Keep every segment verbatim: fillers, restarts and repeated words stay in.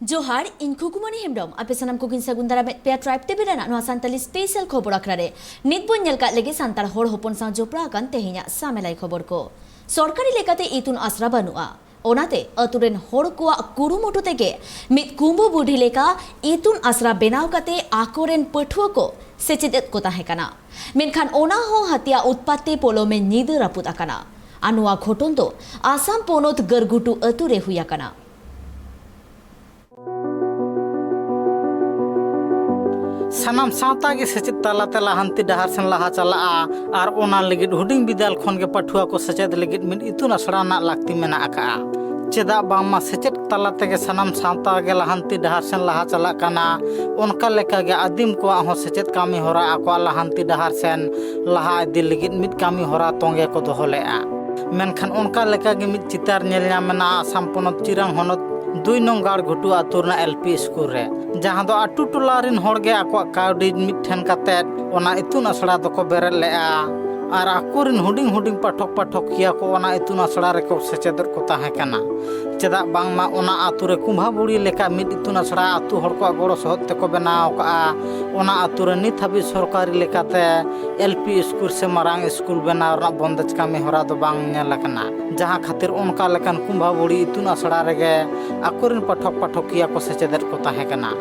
ᱡᱚᱦᱟᱨ, ᱤᱧ ᱠᱷᱩᱠᱩᱢᱚᱱᱤ ᱦᱮᱢᱵᱨᱚᱢ᱾ ᱟᱯᱮ ᱥᱟᱱᱟᱢ ᱠᱚᱜᱮᱧ ᱥᱟᱹᱜᱩᱱ ᱫᱟᱨᱟᱢᱮᱫ ᱯᱮᱭᱟ ᱴᱨᱟᱭᱤᱵᱽ ᱴᱤᱵᱷᱤ ᱨᱮᱱᱟᱜ ᱱᱚᱣᱟ ᱥᱟᱱᱛᱟᱞᱤ ᱥᱯᱮᱥᱟᱞ ᱠᱷᱚᱵᱚᱨ ᱟᱠᱷᱲᱟ ᱨᱮ᱾ ᱱᱤᱛ ᱵᱚᱱ ᱧᱮᱞ ᱠᱟᱜ ᱞᱮᱜᱮ ᱥᱟᱱᱛᱟᱲ ᱦᱚᱲ ᱦᱚᱯᱚᱱ ᱥᱟᱶ ᱡᱚᱯᱲᱟᱣ ᱟᱠᱟᱱ ᱛᱮᱦᱮᱧᱟᱜ ᱥᱟᱢᱮᱞᱟᱭ ᱠᱷᱚᱵᱚᱨ ᱠᱚ᱾ ᱥᱚᱨᱠᱟᱨᱤ ᱞᱮᱠᱟᱛᱮ ᱤᱛᱩᱱ ᱟᱥᱲᱟ ᱵᱟᱹᱱᱩᱜᱼᱟ, ᱚᱱᱟᱛᱮ ᱟᱹᱛᱩ ᱨᱮᱱ ᱦᱚᱲ ᱠᱚᱣᱟᱜ ᱠᱩᱨᱩᱢᱩᱴᱩ ᱛᱮᱜᱮ ᱢᱤᱫ ᱠᱩᱸᱵᱟᱹ ᱵᱩᱰᱷᱤ ᱞᱮᱠᱟ ᱤᱛᱩᱱ ᱟᱥᱲᱟ ᱵᱮᱱᱟᱣ ᱠᱟᱛᱮ ᱟᱠᱚᱨᱮᱱ ᱯᱟᱹᱴᱷᱩᱣᱟᱹ ᱠᱚ ᱥᱮᱪᱮᱫᱮᱫ ᱠᱚ ᱛᱟᱦᱮᱸ ᱠᱟᱱᱟ᱾ ᱢᱮᱱᱠᱷᱟᱱ ᱚᱱᱟ ᱦᱚᱸ ᱦᱟᱹᱛᱤᱭᱟ ᱩᱛᱯᱟᱛ ᱛᱮ ᱯᱚᱞᱚᱢᱮ ᱧᱤᱫᱟᱹ ᱨᱟᱹᱯᱩᱫ ᱟᱠᱟᱱᱟ᱾ ᱟᱨ ᱱᱚᱣᱟ ᱜᱷᱚᱴᱚᱱ ᱫᱚ ᱟᱥᱟᱢ ᱯᱚᱱᱚᱛ ᱜᱟᱹᱨᱜᱩᱴᱩ ᱟᱹᱛᱩ ᱨᱮ ᱦᱩᱭ ᱟᱠᱟᱱᱟ᱾ ᱥᱟᱱᱟᱢ ᱥᱟᱶᱛᱟ ᱜᱮ ᱥᱮᱪᱮᱫ ᱛᱟᱞᱟᱛᱮ ᱞᱟᱦᱟᱱᱛᱤ ᱰᱟᱦᱟᱨ ᱥᱮᱱ ᱞᱟᱦᱟ ᱪᱟᱞᱟᱜᱼᱟ ᱟᱨ ᱚᱱᱟ ᱞᱟᱹᱜᱤᱫ ᱦᱩᱰᱤᱧ ᱵᱤᱫᱟᱹᱞ ᱠᱷᱚᱱ ᱜᱮ ᱯᱟᱹᱴᱷᱩᱣᱟᱹ ᱠᱚ ᱥᱮᱪᱮᱫ ᱞᱟᱹᱜᱤᱫ ᱢᱤᱫ ᱤᱛᱩᱱ ᱟᱥᱲᱟ ᱨᱮᱱᱟᱜ ᱞᱟᱹᱠᱛᱤ ᱢᱮᱱᱟᱜ ᱟᱠᱟᱫᱼᱟ᱾ ᱪᱮᱫᱟᱜ ᱵᱟᱝᱢᱟ ᱥᱮᱪᱮᱫ ᱛᱟᱞᱟ ᱛᱮᱜᱮ ᱥᱟᱱᱟᱢ ᱥᱟᱶᱛᱟ ᱜᱮ ᱞᱟᱦᱟᱱᱛᱤ ᱰᱟᱦᱟᱨ ᱥᱮᱱ ᱞᱟᱦᱟ ᱪᱟᱞᱟᱜ ᱠᱟᱱᱟ, ᱚᱱᱠᱟ ᱞᱮᱠᱟᱜᱮ ᱟᱹᱫᱤᱢ ᱠᱚᱣᱟᱜ ᱦᱚᱸ ᱥᱮᱪᱮᱫ ᱠᱟᱹᱢᱤ ᱦᱚᱨᱟ ᱟᱠᱚᱣᱟᱜ ᱞᱟᱦᱟᱱᱛᱤ ᱰᱟᱦᱟᱨ ᱥᱮᱱ ᱞᱟᱦᱟ ᱤᱫᱤ ᱞᱟᱹᱜᱤᱫ ᱢᱤᱫ ᱠᱟᱹᱢᱤ ᱦᱚᱨᱟ ᱛᱚᱸᱜᱮ ᱠᱚ ᱫᱚᱦᱚ ᱞᱮᱫᱼᱟ᱾ ᱢᱮᱱᱠᱷᱟᱱ ᱚᱱᱠᱟ ᱞᱮᱠᱟᱜᱮ ᱢᱤᱫ ᱪᱤᱛᱟᱹᱨ ᱧᱮᱞ ᱧᱟᱢ ᱮᱱᱟ ᱟᱥᱟᱢ ᱯᱚᱱᱚᱛ ᱪᱤᱨᱟᱝ ᱦᱚᱱᱚᱛ ᱫᱩᱭ ᱱᱚᱝ ᱜᱟᱲᱜᱷᱩᱴᱩ ᱟᱹᱛᱩ ᱨᱮᱱᱟᱜ ᱮᱞ ᱯᱤ ᱥᱠᱩᱞ ᱨᱮ, ᱡᱟᱦᱟᱸ ᱫᱚ ᱟᱹᱛᱩ ᱴᱚᱞᱟ ᱨᱮᱱ ᱦᱚᱲ ᱜᱮ ᱟᱠᱚᱣᱟᱜ ᱠᱟᱹᱣᱰᱤ ᱢᱤᱫ ᱴᱷᱮᱱ ᱠᱟᱛᱮᱫ ᱚᱱᱟ ᱤᱛᱩᱱ ᱟᱥᱲᱟ ᱫᱚᱠᱚ ᱵᱮᱨᱮᱫ ᱞᱮᱫᱼᱟ᱾ ᱟᱨ ᱟᱠᱚᱨᱮᱱ ᱦᱩᱰᱤᱧ ᱦᱩᱰᱤᱧ ᱯᱟᱴᱷᱚᱠ ᱯᱟᱴᱷᱚᱠᱤᱭᱟᱹ ᱠᱚ ᱚᱱᱟ ᱤᱛᱩᱱ ᱟᱥᱲᱟ ᱨᱮᱠᱚ ᱥᱮᱪᱮᱫᱚᱜ ᱠᱚ ᱛᱟᱦᱮᱸ ᱠᱟᱱᱟ᱾ ᱪᱮᱫᱟᱜ ᱵᱟᱝᱢᱟ ᱚᱱᱟ ᱟᱹᱛᱩ ᱨᱮ ᱠᱩᱸᱵᱷᱟ ᱵᱩᱲᱤ ᱞᱮᱠᱟ ᱢᱤᱫ ᱤᱛᱩᱱ ᱟᱥᱲᱟ ᱟᱹᱛᱩ ᱦᱚᱲ ᱠᱚᱣᱟᱜ ᱜᱚᱲᱚ ᱥᱚᱦᱚᱫ ᱛᱮᱠᱚ ᱵᱮᱱᱟᱣ ᱟᱠᱟᱫᱼᱟ᱾ ᱚᱱᱟ ᱟᱹᱛᱩ ᱨᱮ ᱱᱤᱛ ᱦᱟᱹᱵᱤᱡ ᱥᱚᱨᱠᱟᱨᱤ ᱞᱮᱠᱟᱛᱮ ᱮᱞ ᱯᱤ ᱥᱠᱩᱞ ᱥᱮ ᱢᱟᱨᱟᱝ ᱥᱠᱩᱞ ᱵᱮᱱᱟᱣ ᱨᱮᱱᱟᱜ ᱵᱚᱱᱫᱮᱡ ᱠᱟᱹᱢᱤ ᱦᱚᱨᱟ ᱫᱚ ᱵᱟᱝ ᱧᱮᱞ ᱟᱠᱟᱱᱟ, ᱡᱟᱦᱟᱸ ᱠᱷᱟᱹᱛᱤᱨ ᱚᱱᱠᱟ ᱞᱮᱠᱟᱱ ᱠᱩᱸᱵᱷᱟ ᱵᱩᱲᱤ ᱤᱛᱩᱱ ᱟᱥᱲᱟ ᱨᱮᱜᱮ ᱟᱠᱚᱨᱮᱱ ᱯᱟᱴᱷᱚᱠ ᱯᱟᱴᱷᱚᱠᱤᱭᱟᱹ ᱠᱚ ᱥᱮᱪᱮᱫᱮᱫ ᱠᱚ ᱛᱟᱦᱮᱸ ᱠᱟᱱᱟ᱾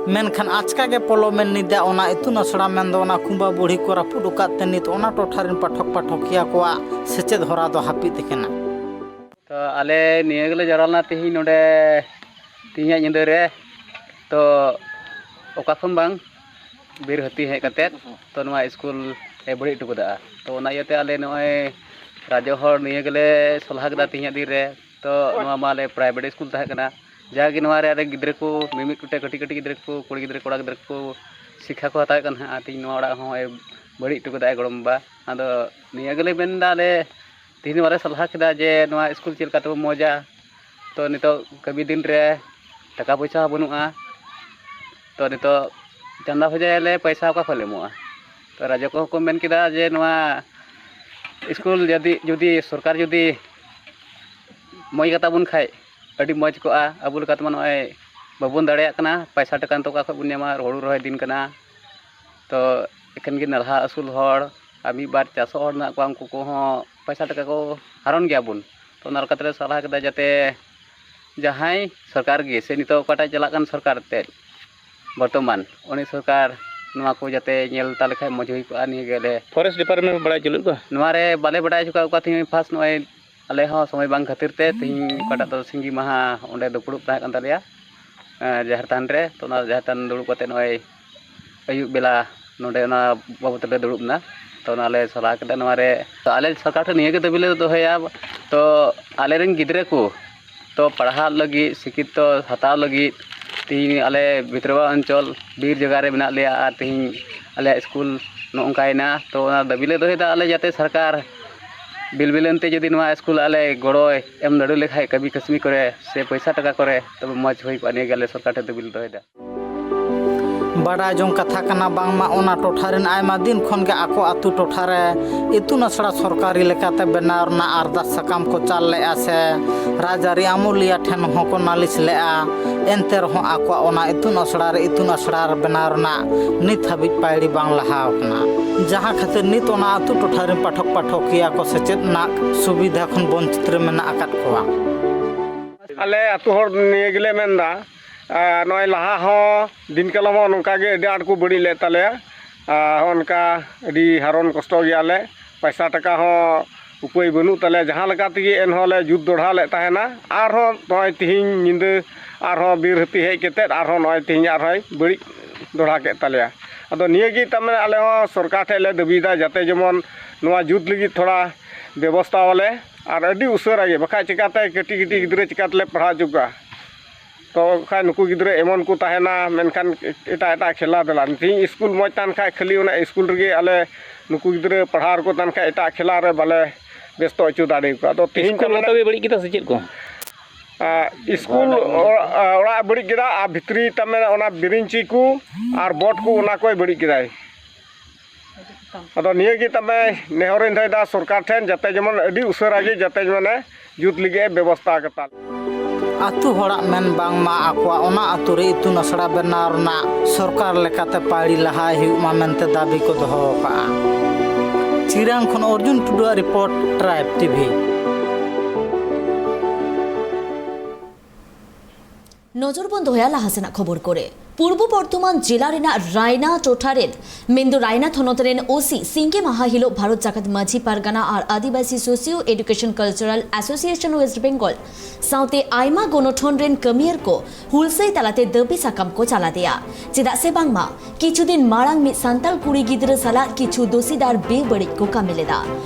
ᱢᱮᱱᱠᱷᱟᱱ ᱟᱪᱠᱟ ᱜᱮ ᱯᱚᱞᱚᱢᱮᱱ ᱧᱤᱫᱟᱹ ᱚᱱᱟ ᱤᱛᱩᱱ ᱟᱥᱲᱟ ᱢᱮᱱᱫᱚ ᱚᱱᱟ ᱠᱩᱸᱵᱷᱟ ᱵᱩᱲᱦᱤ ᱠᱚ ᱨᱟᱹᱯᱩᱫ ᱟᱠᱟᱫ ᱛᱮ ᱱᱤᱛ ᱚᱱᱟ ᱴᱚᱴᱷᱟ ᱨᱮᱱ ᱯᱟᱴᱷᱚᱠ ᱯᱟᱴᱷᱚᱠᱤᱭᱟᱹ ᱠᱚᱣᱟᱜ ᱥᱮᱪᱮᱫ ᱦᱚᱨᱟ ᱫᱚ ᱦᱟᱹᱯᱤᱫ ᱟᱠᱟᱱᱟ᱾ ᱛᱚ ᱟᱞᱮ ᱱᱤᱭᱟᱹ ᱜᱮᱞᱮ ᱡᱟᱣᱨᱟ ᱞᱮᱱᱟ ᱛᱮᱦᱮᱧ ᱱᱚᱰᱮ, ᱛᱮᱦᱮᱧᱟᱜ ᱧᱤᱫᱟᱹ ᱨᱮ᱾ ᱛᱚ ᱚᱠᱟ ᱠᱷᱚᱱ ᱵᱟᱝ ᱵᱤᱨ ᱦᱟᱹᱛᱤ ᱦᱮᱡ ᱠᱟᱛᱮᱫ ᱛᱚ ᱱᱚᱣᱟ ᱥᱠᱩᱞ ᱮ ᱵᱟᱹᱲᱤᱡ ᱦᱚᱴᱚ ᱠᱟᱫᱟ᱾ ᱛᱚ ᱚᱱᱟ ᱤᱭᱟᱹᱛᱮ ᱟᱞᱮ ᱱᱚᱜᱼᱚᱭ ᱨᱟᱡᱽᱡᱚ ᱦᱚᱲ ᱱᱤᱭᱟᱹ ᱜᱮᱞᱮ ᱥᱚᱞᱦᱟ ᱠᱮᱫᱟ ᱛᱮᱦᱮᱧᱟᱜ ᱫᱤᱱ ᱨᱮ᱾ ᱛᱚ ᱱᱚᱣᱟ ᱢᱟ ᱟᱞᱮ ᱯᱨᱟᱭᱵᱷᱮᱴ ᱥᱠᱩᱞ ᱛᱟᱦᱮᱸ ᱠᱟᱱᱟ, ᱡᱟᱜᱮ ᱱᱚᱣᱟ ᱨᱮ ᱟᱞᱮ ᱜᱤᱫᱽᱨᱟᱹ ᱠᱚ ᱢᱤᱢᱤᱫ ᱜᱚᱴᱮᱡ ᱠᱟᱹᱴᱤᱡ ᱠᱟᱹᱴᱤᱡ ᱜᱤᱫᱽᱨᱟᱹ ᱠᱚ, ᱠᱩᱲᱤ ᱜᱤᱫᱽᱨᱟᱹ ᱠᱚᱲᱟ ᱜᱤᱫᱽᱨᱟᱹ ᱠᱚ ᱥᱤᱠᱠᱷᱟ ᱠᱚ ᱦᱟᱛᱟᱣᱮᱫ ᱠᱟᱱ ᱛᱟᱦᱮᱸᱫ, ᱟᱨ ᱛᱮᱦᱮᱧ ᱱᱚᱣᱟ ᱚᱲᱟᱜ ᱦᱚᱸ ᱮ ᱵᱟᱹᱲᱤᱡ ᱦᱚᱴᱚ ᱠᱟᱫᱟᱭ ᱜᱚᱲᱚᱢ ᱵᱟ᱾ ᱟᱫᱚ ᱱᱤᱭᱟᱹ ᱜᱮᱞᱮ ᱢᱮᱱᱫᱟ ᱟᱞᱮ ᱛᱮᱦᱮᱧ ᱱᱚᱣᱟ ᱞᱮ ᱥᱚᱞᱦᱟ ᱠᱮᱫᱟ ᱡᱮ ᱱᱚᱣᱟ ᱥᱠᱩᱞ ᱪᱮᱫ ᱞᱮᱠᱟ ᱛᱮᱵᱚ ᱢᱚᱡᱟ᱾ ᱛᱚ ᱱᱤᱛᱚᱜ ᱠᱟᱹᱢᱤ ᱫᱤᱱ ᱨᱮ ᱴᱟᱠᱟ ᱯᱚᱭᱥᱟ ᱦᱚᱸ ᱵᱟᱹᱱᱩᱜᱼᱟ᱾ ᱛᱚ ᱱᱤᱛᱚᱜ ᱪᱟᱸᱫᱟ ᱵᱷᱮᱡᱟᱭᱟᱞᱮ, ᱯᱚᱭᱥᱟ ᱚᱠᱟ ᱠᱷᱚᱱ ᱞᱮ ᱮᱢᱚᱜᱼᱟ? ᱛᱚ ᱨᱟᱡᱽᱡᱚ ᱠᱚᱦᱚᱸ ᱠᱚ ᱢᱮᱱ ᱠᱮᱫᱟ ᱡᱮ ᱱᱚᱣᱟ ᱥᱠᱩᱞ ᱡᱩᱫᱤ, ᱡᱩᱫᱤ ᱥᱚᱨᱠᱟᱨ ᱡᱩᱫᱤ ᱢᱚᱡᱽ ᱠᱟᱛᱟ ᱵᱚᱱ ᱠᱷᱟᱡ, ᱟᱹᱰᱤ ᱢᱚᱡᱽ ᱠᱚᱜᱼᱟ᱾ ᱟᱵᱚ ᱞᱮᱠᱟ ᱛᱮᱢᱟ ᱱᱚᱜᱼᱚᱭ ᱵᱟᱵᱚᱱ ᱫᱟᱲᱮᱭᱟᱜ ᱠᱟᱱᱟ, ᱯᱚᱭᱥᱟ ᱴᱟᱠᱟ ᱱᱤᱛᱚᱜ ᱚᱠᱟ ᱠᱷᱚᱱ ᱵᱚᱱ ᱧᱟᱢᱟ? ᱦᱩᱲᱩ ᱨᱚᱦᱚᱭ ᱫᱤᱱ ᱠᱟᱱᱟ, ᱛᱚ ᱮᱠᱷᱮᱱ ᱜᱮ ᱱᱟᱞᱦᱟ ᱟᱹᱥᱩᱞ ᱦᱚᱲ ᱟᱨ ᱢᱤᱫ ᱵᱟᱨ ᱪᱟᱥᱚᱜ ᱦᱚᱲ ᱢᱮᱱᱟᱜ ᱠᱚᱣᱟ, ᱩᱱᱠᱩ ᱠᱚᱦᱚᱸ ᱯᱚᱭᱥᱟ ᱴᱟᱠᱟ ᱠᱚ ᱦᱟᱨᱚᱱ ᱜᱮᱭᱟ ᱵᱚᱱ᱾ ᱛᱚ ᱚᱱᱟ ᱞᱮᱠᱟᱛᱮ ᱞᱮ ᱥᱟᱞᱦᱟ ᱠᱮᱫᱟ ᱡᱟᱛᱮ ᱡᱟᱦᱟᱸᱭ ᱥᱚᱨᱠᱟᱨ ᱜᱮ ᱥᱮ ᱱᱤᱛᱚᱜ ᱚᱠᱟᱴᱟᱜ ᱪᱟᱞᱟᱜ ᱠᱟᱱ ᱥᱚᱨᱠᱟᱨ ᱛᱮᱫ ᱵᱚᱨᱛᱚᱢᱟᱱ, ᱩᱱᱤ ᱥᱚᱨᱠᱟᱨ ᱱᱚᱣᱟ ᱠᱚ ᱡᱟᱛᱮ ᱧᱮᱞ ᱛᱟᱞᱮ ᱠᱷᱟᱱ ᱢᱚᱡᱽ ᱦᱩᱭ ᱠᱚᱜᱼᱟ᱾ ᱱᱤᱭᱟᱹ ᱜᱮ ᱟᱞᱮ Forest Department ᱵᱟᱲᱟᱭ ᱦᱚᱪᱚ ᱞᱮᱫ ᱠᱚᱣᱟ? ᱱᱚᱣᱟ ᱨᱮ ᱵᱟᱞᱮ ᱵᱟᱰᱟᱭ ᱦᱚᱪᱚ ᱠᱟᱜ ᱠᱚᱣᱟ ᱛᱮᱦᱮᱧ first᱾ ᱱᱚᱜᱼᱚᱭ ᱟᱞᱮ ᱦᱚᱸ ᱥᱚᱢᱚᱭ ᱵᱟᱝ ᱠᱷᱟᱹᱛᱤᱨ ᱛᱮ ᱛᱮᱦᱮᱧ ᱚᱠᱟᱴᱟᱜ ᱫᱚ ᱥᱤᱸᱜᱤ ᱢᱟᱦᱟ ᱚᱸᱰᱮ ᱫᱩᱯᱲᱩᱵ ᱛᱟᱦᱮᱸ ᱠᱟᱱ ᱛᱟᱞᱮᱭᱟ, ᱮᱸ, ᱡᱟᱦᱮᱨ ᱛᱷᱟᱱ ᱨᱮ᱾ ᱛᱚ ᱚᱱᱟ ᱡᱟᱦᱮᱨ ᱛᱷᱟᱱ ᱫᱩᱲᱩᱵ ᱠᱟᱛᱮ ᱱᱚᱜᱼᱚᱭ ᱟᱹᱭᱩᱵ ᱵᱮᱞᱟ ᱱᱚᱰᱮ ᱚᱱᱟ ᱵᱟᱵᱚᱫ ᱛᱮᱞᱮ ᱫᱩᱲᱩᱵ ᱮᱱᱟ᱾ ᱛᱚ ᱚᱱᱟ ᱞᱮ ᱥᱟᱞᱟ ᱠᱮᱫᱟ ᱱᱚᱣᱟ ᱨᱮ᱾ ᱛᱚ ᱟᱞᱮ ᱥᱚᱨᱠᱟᱨ ᱴᱷᱮᱱ ᱱᱤᱭᱟᱹ ᱜᱮ ᱫᱟᱹᱵᱤ ᱞᱮ ᱫᱚᱦᱚᱭᱟ, ᱛᱚ ᱟᱞᱮᱨᱮᱱ ᱜᱤᱫᱽᱨᱟᱹ ᱠᱚ ᱛᱚ ᱯᱟᱲᱦᱟᱜ ᱞᱟᱹᱜᱤᱫ, ᱥᱤᱠᱠᱷᱤᱛᱚ ᱦᱟᱛᱟᱣ ᱞᱟᱹᱜᱤᱫ ᱛᱮᱦᱤᱧ ᱟᱞᱮ ᱵᱷᱤᱛᱨᱤ ᱚᱧᱪᱚᱞ ᱵᱤᱨ ᱡᱟᱭᱜᱟ ᱨᱮ ᱢᱮᱱᱟᱜ ᱞᱮᱭᱟ ᱟᱨ ᱛᱮᱦᱤᱧ ᱟᱞᱮᱭᱟᱜ ᱥᱠᱩᱞ ᱱᱚᱜᱼᱚ ᱱᱚᱝᱠᱟᱭᱮᱱᱟ᱾ ᱛᱚ ᱚᱱᱟ ᱫᱟᱹᱵᱤ ᱞᱮ ᱫᱚᱦᱚᱭᱮᱫᱟ ᱟᱞᱮ ᱡᱟᱛᱮ ᱥᱚᱨᱠᱟᱨ ᱵᱤᱞ ᱵᱤᱞᱚᱱ ᱛᱮ ᱡᱩᱫᱤ ᱱᱚᱣᱟ ᱥᱠᱩᱞ ᱟᱞᱮ ᱜᱚᱲᱚᱭ ᱮᱢ ᱫᱟᱲᱮ ᱞᱮᱠᱷᱟᱡ ᱠᱟᱹᱢᱤ ᱠᱟᱹᱥᱱᱤ ᱠᱚᱨᱮ ᱥᱮ ᱯᱚᱭᱥᱟ ᱴᱟᱠᱟ ᱠᱚᱨᱮ, ᱛᱚᱵᱮ ᱢᱚᱡᱽ ᱦᱩᱭ ᱠᱚᱜᱼᱟ᱾ ᱱᱤᱭᱟᱹ ᱜᱮ ᱟᱞᱮ ᱥᱚᱨᱠᱟᱨ ᱴᱷᱮᱱ ᱫᱟᱹᱵᱤ ᱞᱮ ᱫᱚᱦᱚᱭᱮᱫᱟ᱾ ᱵᱟᱰᱟᱭ ᱡᱚᱝ ᱠᱟᱛᱷᱟ ᱠᱟᱱᱟ, ᱵᱟᱝᱢᱟ ᱚᱱᱟ ᱴᱚᱴᱷᱟ ᱨᱮᱱ ᱟᱭᱢᱟ ᱫᱤᱱ ᱠᱷᱚᱱ ᱜᱮ ᱟᱠᱚ ᱟᱹᱛᱩ ᱴᱚᱴᱷᱟ ᱨᱮ ᱤᱛᱩᱱ ᱟᱥᱲᱟ ᱥᱚᱨᱠᱟᱨᱤ ᱞᱮᱠᱟᱛᱮ ᱵᱮᱱᱟᱣ ᱨᱮᱱᱟᱜ ᱟᱨᱫᱟᱥ ᱥᱟᱠᱟᱢ ᱠᱚ ᱪᱟᱞ ᱞᱮᱫᱼᱟ ᱥᱮ ᱨᱟᱡᱽᱟᱹᱨᱤ ᱟᱹᱢᱩᱞᱤᱭᱟᱹ ᱴᱷᱮᱱ ᱦᱚᱸᱠᱚ ᱱᱟᱹᱞᱤᱥ ᱞᱮᱫᱼᱟ᱾ ᱮᱱᱛᱮ ᱨᱮᱦᱚᱸ ᱟᱠᱚᱣᱟᱜ ᱚᱱᱟ ᱤᱛᱩᱱ ᱟᱥᱲᱟ ᱨᱮ ᱤᱛᱩᱱ ᱟᱥᱲᱟ ᱨᱮ ᱵᱮᱱᱟᱣ ᱨᱮᱱᱟᱜ ᱱᱤᱛ ᱦᱟᱹᱵᱤᱡ ᱯᱟᱹᱭᱲᱤ ᱵᱟᱝ ᱞᱟᱦᱟ ᱟᱠᱟᱱᱟ, ᱡᱟᱦᱟᱸ ᱠᱷᱟᱹᱛᱤᱨ ᱱᱤᱛ ᱚᱱᱟ ᱟᱹᱛᱩ ᱴᱚᱴᱷᱟ ᱨᱮᱱ ᱯᱟᱴᱷᱚᱠ ᱯᱟᱴᱷᱚᱠᱤᱭᱟᱹ ᱠᱚ ᱥᱮᱪᱮᱫ ᱨᱮᱱᱟᱜ ᱥᱩᱵᱤᱫᱷᱟ ᱠᱷᱚᱱ ᱵᱚᱧᱪᱤᱛ ᱨᱮ ᱢᱮᱱᱟᱜ ᱟᱠᱟᱫ ᱠᱚᱣᱟ᱾ ᱟᱞᱮ ᱟᱹᱛᱩ ᱦᱚᱲ ᱱᱤᱭᱟᱹ ᱜᱮᱞᱮ ᱢᱮᱱᱫᱟ, ᱟᱨ ᱱᱚᱜᱼᱚᱭ ᱞᱟᱦᱟ ᱦᱚᱸ ᱫᱤᱱ ᱠᱟᱞᱚᱢ ᱦᱚᱸ ᱱᱚᱝᱠᱟ ᱜᱮ ᱟᱹᱰᱤ ᱟᱸᱴ ᱠᱚ ᱵᱟᱹᱲᱤᱡ ᱞᱮᱫ ᱛᱟᱞᱮᱭᱟ᱾ ᱟᱨ ᱦᱚᱸ ᱚᱱᱠᱟ ᱟᱹᱰᱤ ᱦᱟᱨᱚᱱ ᱠᱚᱥᱴᱚ ᱜᱮᱭᱟᱞᱮ, ᱯᱚᱭᱥᱟ ᱴᱟᱠᱟ ᱦᱚᱸ ᱩᱯᱟᱹᱭ ᱵᱟᱹᱱᱩᱜ ᱛᱟᱞᱮᱭᱟ᱾ ᱡᱟᱦᱟᱸ ᱞᱮᱠᱟ ᱛᱮᱜᱮ ᱮᱱᱦᱚᱸ ᱞᱮ ᱡᱩᱛ ᱫᱚᱲᱦᱟ ᱞᱮᱫ ᱛᱟᱦᱮᱱᱟ᱾ ᱟᱨᱦᱚᱸ ᱱᱚᱜᱼᱚᱭ ᱛᱤᱦᱤᱧ ᱧᱤᱫᱟᱹ ᱟᱨᱦᱚᱸ ᱵᱤᱨ ᱦᱟᱹᱛᱤ ᱦᱮᱡ ᱠᱟᱛᱮᱫ ᱟᱨᱦᱚᱸ ᱱᱚᱜᱼᱚᱭ ᱛᱤᱦᱤᱧ ᱟᱨᱦᱚᱸᱭ ᱵᱟᱹᱲᱤᱡ ᱫᱚᱲᱦᱟ ᱠᱮᱫ ᱛᱟᱞᱮᱭᱟ᱾ ᱟᱫᱚ ᱱᱤᱭᱟᱹ ᱜᱮ ᱛᱟᱨᱢᱟᱱᱮ ᱟᱞᱮ ᱦᱚᱸ ᱥᱚᱨᱠᱟᱨ ᱴᱷᱮᱱ ᱞᱮ ᱫᱟᱹᱵᱤᱭᱮᱫᱟ ᱡᱟᱛᱮ ᱡᱮᱢᱚᱱ ᱱᱚᱣᱟ ᱡᱩᱛ ᱞᱟᱹᱜᱤᱫ ᱛᱷᱚᱲᱟ ᱵᱮᱵᱚᱥᱛᱷᱟ ᱟᱞᱮ, ᱟᱨ ᱟᱹᱰᱤ ᱩᱥᱟᱹᱨᱟ ᱜᱮ, ᱵᱟᱠᱷᱟᱡ ᱪᱤᱠᱟᱛᱮ ᱠᱟᱹᱴᱤᱡ ᱠᱟᱹᱴᱤᱡ ᱜᱤᱫᱽᱨᱟᱹ ᱪᱤᱠᱟᱛᱮᱞᱮ ᱯᱟᱲᱦᱟᱣ ᱦᱚᱪᱚ ᱠᱚᱣᱟ? ᱛᱚ ᱠᱷᱟᱡ ᱱᱩᱠᱩ ᱜᱤᱫᱽᱨᱟᱹ ᱮᱢᱚᱱ ᱠᱚ ᱛᱟᱦᱮᱱᱟ, ᱢᱮᱱᱠᱷᱟᱱ ᱮᱴᱟᱜ ᱮᱴᱟᱜ ᱠᱷᱮᱞᱟ ᱫᱮᱞᱟ᱾ ᱛᱮᱦᱮᱧ ᱥᱠᱩᱞ ᱢᱚᱡᱽ ᱛᱟᱦᱮᱱ ᱠᱷᱟᱡ ᱠᱷᱟᱹᱞᱤ ᱚᱱᱟ ᱥᱠᱩᱞ ᱨᱮᱜᱮ ᱟᱞᱮ ᱱᱩᱠᱩ ᱜᱤᱫᱽᱨᱟᱹ ᱯᱟᱲᱦᱟᱣ ᱨᱮᱠᱚ ᱛᱟᱦᱮᱱ ᱠᱷᱟᱡ ᱮᱴᱟᱜ ᱠᱷᱮᱞᱟ ᱨᱮ ᱵᱟᱞᱮ ᱵᱮᱥᱛᱚ ᱦᱚᱪᱚ ᱫᱟᱲᱮ ᱟᱠᱚᱣᱟ᱾ ᱟᱫᱚ ᱛᱮᱦᱮᱧ ᱥᱠᱩᱞ ᱛᱟᱨᱢᱟᱱᱮ ᱢᱚᱛᱚ ᱜᱮ ᱵᱟᱹᱲᱤᱡ ᱠᱮᱫᱟ ᱥᱮ ᱪᱮᱫ ᱠᱚ? ᱟᱨ ᱥᱠᱩᱞ ᱚᱲᱟᱜ, ᱚᱲᱟᱜ ᱵᱟᱹᱲᱤᱡ ᱠᱮᱫᱟ, ᱟᱨ ᱵᱷᱤᱛᱨᱤ ᱛᱟᱨᱢᱟᱱᱮ ᱚᱱᱟ ᱵᱮᱨᱮᱧᱪᱤ ᱠᱚ ᱟᱨ ᱵᱳᱨᱰ ᱠᱚ ᱚᱱᱟ ᱠᱚᱭ ᱵᱟᱹᱲᱤᱡ ᱠᱮᱫᱟᱭ᱾ ᱟᱫᱚ ᱱᱤᱭᱟᱹ ᱜᱮ ᱛᱟᱨᱢᱟᱱᱮ ᱱᱮᱦᱚᱨᱤᱧ ᱫᱚᱦᱚᱭᱮᱫᱟ ᱥᱚᱨᱠᱟᱨ ᱴᱷᱮᱱ, ᱡᱟᱛᱮ ᱡᱮᱢᱚᱱ ᱟᱹᱰᱤ ᱩᱥᱟᱹᱨᱟ ᱜᱮ ᱡᱟᱛᱮ ᱡᱮᱢᱚᱱᱮ ᱡᱩᱛ ᱞᱟᱹᱜᱤᱫ ᱮ ᱵᱮᱵᱚᱥᱛᱷᱟ ᱠᱟᱛᱟ᱾ ᱟᱹᱛᱩ ᱦᱚᱲᱟᱜ ᱢᱮᱱ ᱵᱟᱝᱢᱟ ᱟᱠᱚᱣᱟᱜ ᱚᱱᱟ ᱟᱹᱛᱩ ᱨᱮ ᱤᱛᱩᱱ ᱟᱥᱲᱟ ᱵᱮᱱᱟᱣ ᱨᱮᱱᱟᱜ ᱥᱚᱨᱠᱟᱨ ᱞᱮᱠᱟᱛᱮ ᱯᱟᱹᱲᱤ ᱞᱟᱦᱟᱭ ᱦᱩᱭᱩᱜ ᱢᱟ ᱢᱮᱱᱛᱮ ᱫᱟᱹᱵᱤ ᱠᱚ ᱫᱚᱦᱚ ᱟᱠᱟᱫᱼᱟ᱾ ᱪᱤᱨᱟᱝ ᱠᱷᱚᱱ ᱚᱨᱡᱩᱱ ᱴᱩᱰᱩᱣᱟᱜ ᱨᱤᱯᱳᱨᱴ, ᱴᱨᱟᱭᱤᱵᱽ ᱴᱤᱵᱷᱤ᱾ ᱱᱚᱡᱚᱨ ᱵᱚᱱ ᱫᱚᱦᱚᱭᱟ ᱞᱟᱦᱟ ᱥᱮᱱᱟᱜ ᱠᱷᱚᱵᱚᱨ ᱠᱚᱨᱮ᱾ ᱯᱩᱨᱵᱚ ᱵᱚᱨᱫᱷᱚᱢᱟᱱ ᱡᱮᱞᱟ ᱨᱮᱱᱟᱜ ᱨᱟᱭᱱᱟ ᱴᱚᱴᱷᱟ ᱨᱮᱱ, ᱢᱮᱱᱫᱚ ᱨᱟᱭᱱᱟ ᱛᱷᱚᱱᱚᱛ ᱨᱮᱱ ᱳᱥᱤ ᱥᱤᱸᱜᱮ ᱢᱟᱦᱟ ᱦᱤᱞᱳᱜ ᱵᱷᱟᱨᱚᱛ ᱡᱟᱠᱟᱛ ᱢᱟᱹᱡᱷᱤ ᱯᱟᱨᱜᱟᱱᱟ ᱟᱨ Adivasi socio education cultural association West Bengal ᱥᱟᱶᱛᱮ ᱟᱭᱢᱟ ᱜᱚᱱᱚᱴᱷᱚᱱ ᱨᱮᱱ ᱠᱟᱹᱢᱤᱭᱟᱹᱨ ᱠᱚ ᱦᱩᱞᱥᱟᱹᱭ ᱛᱟᱞᱟᱛᱮ ᱫᱟᱹᱵᱤ ᱥᱟᱠᱟᱢ ᱠᱚ ᱪᱟᱞ ᱟᱫᱮᱭᱟ᱾ ᱪᱮᱫᱟᱜ ᱥᱮ ᱵᱟᱝᱢᱟ ᱠᱤᱪᱷᱩ ᱫᱤᱱ ᱢᱟᱲᱟᱝ ᱢᱤᱫ ᱥᱟᱱᱛᱟᱲ ᱠᱩᱲᱤ ᱜᱤᱫᱽᱨᱟᱹ ᱥᱟᱞᱟᱜ ᱠᱤᱪᱷᱩ ᱫᱳᱥᱤᱫᱟᱨ ᱵᱮᱵᱟᱹᱲᱤᱡ ᱠᱚ ᱠᱟᱹᱢᱤ ᱞᱮᱫᱟ